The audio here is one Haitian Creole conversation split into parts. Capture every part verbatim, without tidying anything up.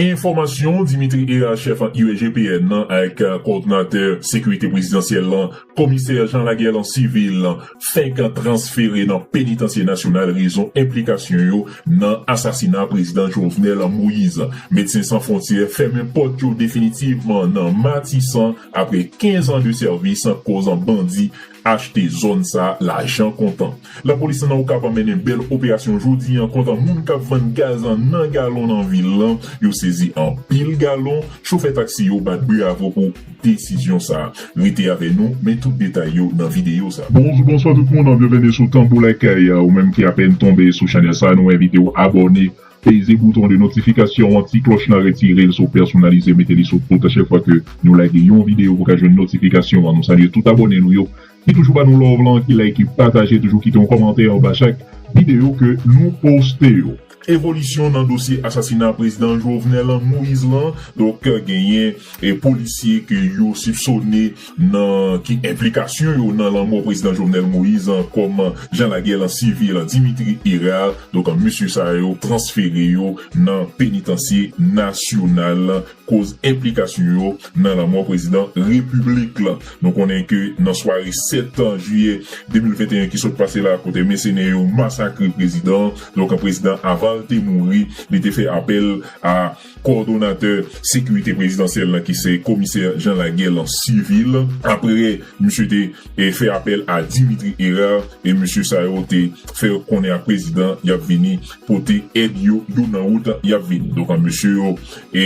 Enfòmasyon, Dimitri Hérard, chèf U S G P N nan ak kòdonatè sekirite prezidansyèl lan, komisè Jean Laguerre lan sivil, fenk transfere nan penitansye nasyonal rezon enplikasyon yo nan asasina prezidan Jovenel Moïse. Medsen San Fwontyè fèmen pòt yo definitivman nan Matisan apre kenz an de sèvis, koz bandi achte zòn sa lajan kontan. Lapolis nan Okap mennen bèl operasyon jodi a kont moun k ap vann gaz nan galon nan vil lan. Yo sezi anpil galon. Chofè taksi yo bat bravo pou desizyon sa. Rete avè nou, men tout detay yo nan videyo sa. Bonjou, bonswa tout moun, byenveni sou Tanbou Lakay. Ou menm ki apèn tonbe sou chanèl sa, nou envite w abòne. Peze bouton de notifikasyon an, ti klòch lan, retire l si w pèsonalize, mete li sou tout. Chak fwa ke nou lage yon videyo, ou ka jwenn notifikasyon an. Nou salye tout abòne nou yo ki toujou ba nou love lan, ki like, ki pataje, toujou kite yon kòmantè anba chak videyo ke nou poste yo. Evolisyon nan dosye asasina prezidan Jovenel Moïse lan. Donk, genyen e polisye ke yo sipsone nan ki enplikasyon yo nan lanmò prezidan Jovenel Moïse, kòm Jean Laguerre lan sivil Dimitri Hérard. Donk, mesye sa yo transfere yo nan penitansye nasyonal, koz enplikasyon yo nan lanmò prezidan repiblik lan. Nou konnen ke nan sware sèt jiyè de mil venteyen ki sot pase la, kote mèsenè yo masakre prezidan, donk prezidan, avan l te mouri, li te fè apèl a kòdonatè sekirite prezidansyèl lan, ki se komisè Jean Laguerre lan sivil. Apre, misye te e fè apèl a Dimitri Hérard, e mesye sa yo te fè konnen a prezidan y ap vini pote èd yo, yo nan wout y ap vini. Donk, mesye yo e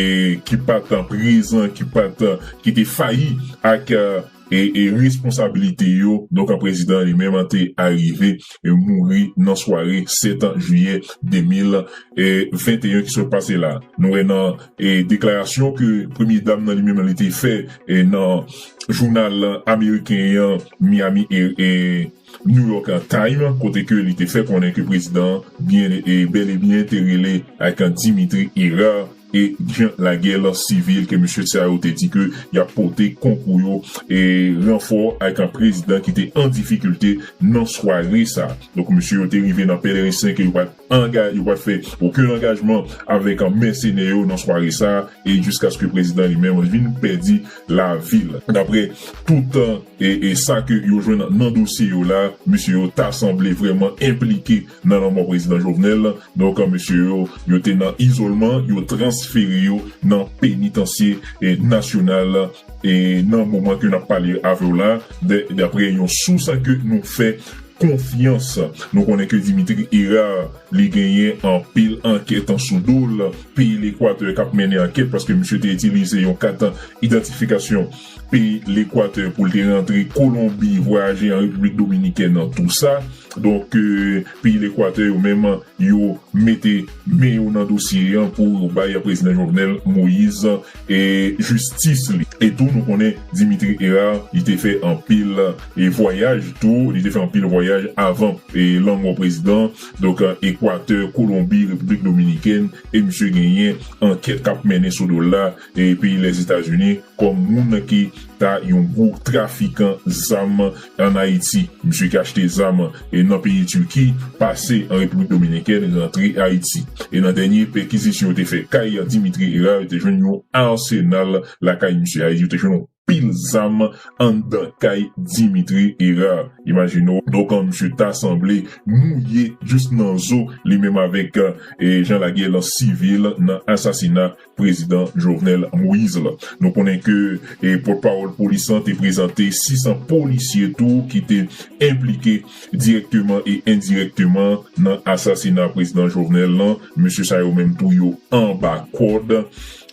ki pa t prezan, ki pa t, ki te fayi ak e, e responsabilite yo. Donk, prezidan li menm te arive e mouri nan sware sèt jiyè de mil venteyen ki sot pase la. Nou wè nan e deklarasyon ke premye dam nan li menm li te fè e nan jounal ameriken an, Miami e, e New York Times, kote ke li te fè konnen ke prezidan byen e bèl e byen te rele ak Dimitri Hérard e Jean Laguerre lan sivil, ke mesye sa yo te di ke y ap pote konkou yo e ranfò ak prezidan ki te an difikilte nan sware sa. Donk, mesye yo te rive nan pèleren sen ke yo pa t anga-, yo pa t fè okenn angajman avèk mèsenè yo nan sware sa, e jiskaske prezidan li menm vin pèdi lavi l. Daprè tout e, e sa ke yo jwenn nan dosye yo la, mesye yo ta sanble vrèman enplike nan lanmò prezidan Jovenel. Donk, mesye yo, yo te nan izolman, yo transfere yo nan penitansye e nasyonal e nan moman ke n ap pale avè w la, de, daprè yon sous ke nou fè konfyans. Nou konnen ke Dimitri Hérard, li genyen anpil ankèt sou do l. Peyi Lekwatè k ap mennen ankèt, paske misye te itilize yon kat idantifikasyon peyi Lekwatè pou l te rantre Kolonbi, vwayaje an Repiblik Dominikèn, tou sa. Donk, e, peyi Lekwatè yo menm, yo mete men yo nan dosye an pou yo bay prezidan Jovenel Moïse e jistis li. E tou, nou konnen Dimitri Hérard, li te fè anpil e vwayaj tou, li te fè anpil vwayaj avan e lanmò prezidan. Donk, Ekwatè, Kolonbi, Repiblik Dominikèn, e misye genyen ankèt k ap mennen sou do l la e peyi Lèzetazini kòm moun ki ta yon gwo trafikan zam ann Ayiti. Misye ki achte zam e nan peyi Tiki, pase an Repiblik Dominikèn, rantre Ayiti. E nan dènye pèkizisyon yo te fè kay Dimitri Hérard, yo te jwenn yon asenal lakay misye a, yo te jwenn yon pil zam anndan kay Dimitri Hérard. Imajine w. Donk, misye ta sanble mouye jis nan zo, li menm avèk e Jean Laguerre lan sivil nan asasina prezidan Jovenel Moïse la. Nou konnen ke e pòtpawòl polis lan te prezante sis polisye tou ki te enplike dirèkteman e endirèkteman nan asasina prezidan Jovenel lan. Mesye sa yo menm tou yo anba kòd.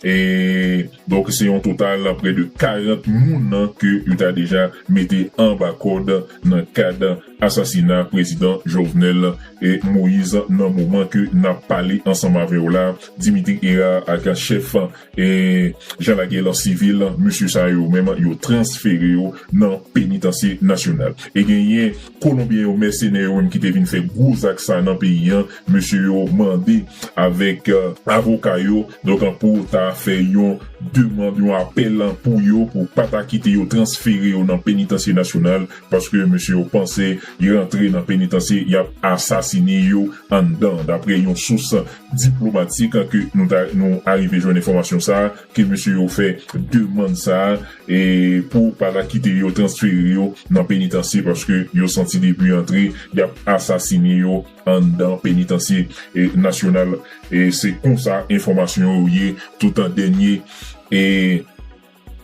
E donk, se yon total prè de karant moun ke yo ta deja mete anba kòd nan kad asasina prezidan Jovenel e Moïse. Nan moman ke n ap pale ansanm avè w la, Dimitri Hérard ak chèf e Jean Laguerre lan sivil, mesye sa yo menm, yo transfere yo nan penitansye nasyonal. E genyen Kolonbyen yo, mèsenè yo menm ki te vin fè gwo zak sa nan peyi an, mesye yo mande avèk e avoka yo, donk, pou ta fè yon demann, yon apèl pou yo, pou pa ta kite yo transfere yo nan penitansye nasyonal, paske mesye yo panse y rantre nan penitansye, y ap asasinen yo anndan, dapre yon sous diplomatik ke nou ta, nou arive jwenn enfòmasyon sa a, ke mesye yo fè demann sa a, e pou pa ta kite yo transfere yo nan penitansye, paske yo santi depi yo antre, y ap asasinen yo anndan penitansye, e, nasyonal. E se konsa enfòmasyon yo ye, tout an dènye, e,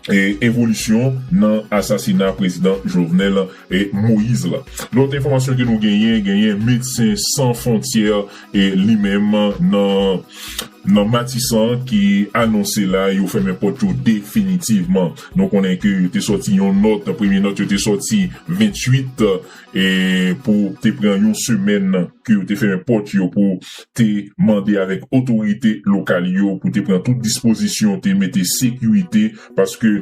e, evolisyon nan asasina prezidan Jovenel, e, Moïse la. Lòt enfòmasyon ke nou genyen, genyen Medsen San Fwontyè, e, li menm nan, nan Matisan ki anonse la yo fèmen pòt yo definitivman. Nou konnen ke yo te sòti yon nòt, premye nòt yo te sòti venntuit, e, pou te pran yon semèn ke yo te fèmen pòt yo pou te mande avèk otorite lokal yo pou te pran tout dispozisyon, te mete sekirite, paske,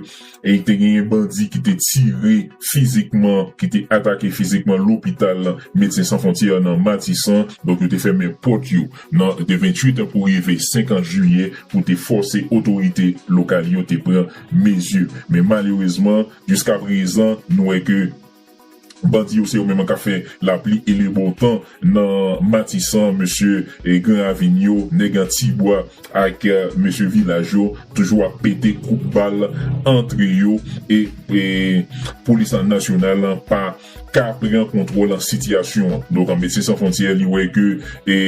e, te genyen bandi ki te tire fizikman, ki te atake fizikman lopital Medsen San Fwontyè nan Matisan. Donk, yo te fèmen pòt yo nan de venntuit pou rive senk jiyè pou te fòse otorite lokal yo te pran mezi. Men malerezman, jiska prezan, nou wè ke bandi yo se yo menm k ap fè lapli e le bon tan nan Matisan, mesye, e, Gran Ravin yo, nèg Antibwa ak, e, mesye vilaj yo toujou ap pete kout bal antre yo e, e polis nasyonal pa ka pran kontwòl sitiyasyon an. Donk, Medsen San Fwontyè, li wè ke, e,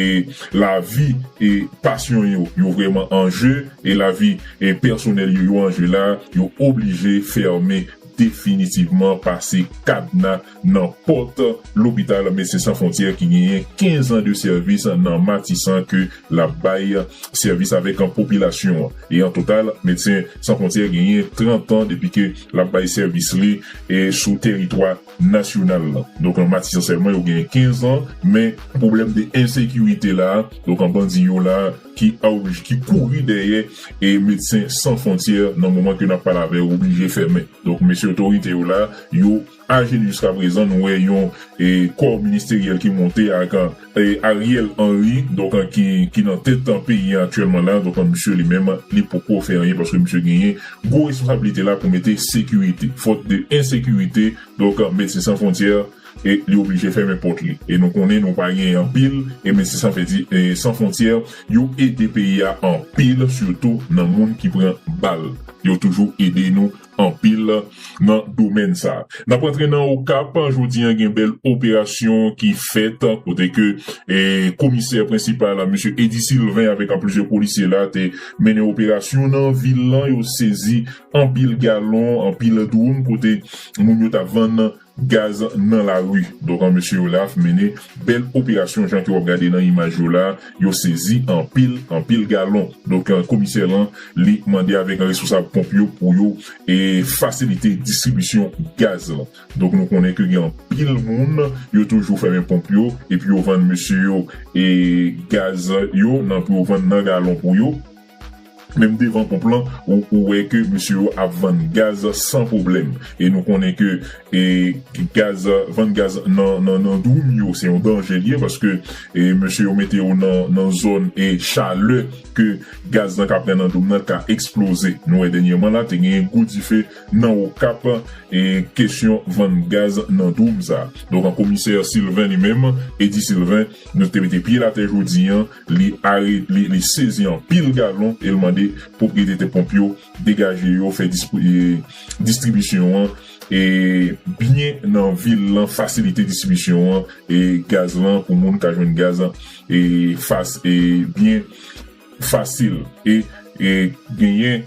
lavi e pasyan yo, yo vrèman an je, e lavi e pèsonèl yo, yo an je la, yo oblije fèmen definitivman, pase kadna nan pòt lopital Medsen San Fwontyè ki genyen kenz an de sèvis nan Matisan ke l ap bay sèvis avèk popilasyon an. E an total, Medsen San Fwontyè genyen trant an depi ke l ap bay sèvis li e sou teritwa nasyonal la. Donk, nan Matisan sèlman, yo genyen kenz an, men pwoblèm de ensekirite la, donk, an bandi yo la, ki a oblije, ki kouri dèyè e Medsen San Fwontyè nan moman ke n ap pale avè yo, oblije fèmen. Donk, mesye otorite yo la, yo aje jiska prezan, nou wè yon e kò ministeryèl ki monte ak e Ariel Henry, donk, ki, ki nan tèt peyi a aktyèlman la. Donk, misye li menm, li poko fè anyen paske misye genyen gwo responsablite la pou mete sekirite. Fòt de ensekirite, donk, Medsen San Fwontyè, e li oblije fèmen pòt li. E nou konnen nou pa gen anpil, e Medsen San Fwontyè, e San Fwontyè, yo ede peyi a anpil, sitou nan moun ki pran bal. Yo toujou ede nou anpil nan domèn sa. N ap rantre nan Okap, jodi a gen bèl operasyon ki fèt, kote ke, e, komisè prensipal, mesye Eddy Sylvain, avèk plizyè polisye la, te mennen operasyon nan vil lan, yo sezi anpil galon, anpil dwoum, kote moun yo t ap vann gaz nan lari. Donk, mesye yo la mennen bèl operasyon, jan ke w ap gade nan imaj yo la, yo sezi anpil, anpil galon. Donk, komisè lan, li mande avèk responsab ponp yo pou yo e fasilite distribisyon gaz lan. Donk, nou konnen ke gen anpil moun, yo toujou fèmen ponp yo, epi yo vann mesye yo e gaz yo, nan pou yo vann nan galon pou yo. Menm devan ponp lan, ou, ou wè ke mesye yo ap vann gaz san pwoblèm. E nou konnen ke, e, gaz, vann gaz nan, nan, nan dwoum yo, se yon danje li ye, paske, e, mesye yo mete yo nan, nan zòn e chalè ke gaz lan ka pran nan dwoum nan ka eksploze. Nou wè dènyèman la, te genyen gwo dife nan Okap, e kesyon vann gaz nan dwoum sa. Donk, komisè Sylvain li menm, Eddy Sylvain, nou te mete pye l atè jodi a, li are, li, li sezi anpil galon e l mande pwopriyetè ponp yo degaje yo, fè dispo-, e, distribisyon an, e byen nan vil lan, fasilite distribisyon an, e gaz lan pou moun ka jwenn gaz, e fas-, e byen fasil. E, e genyen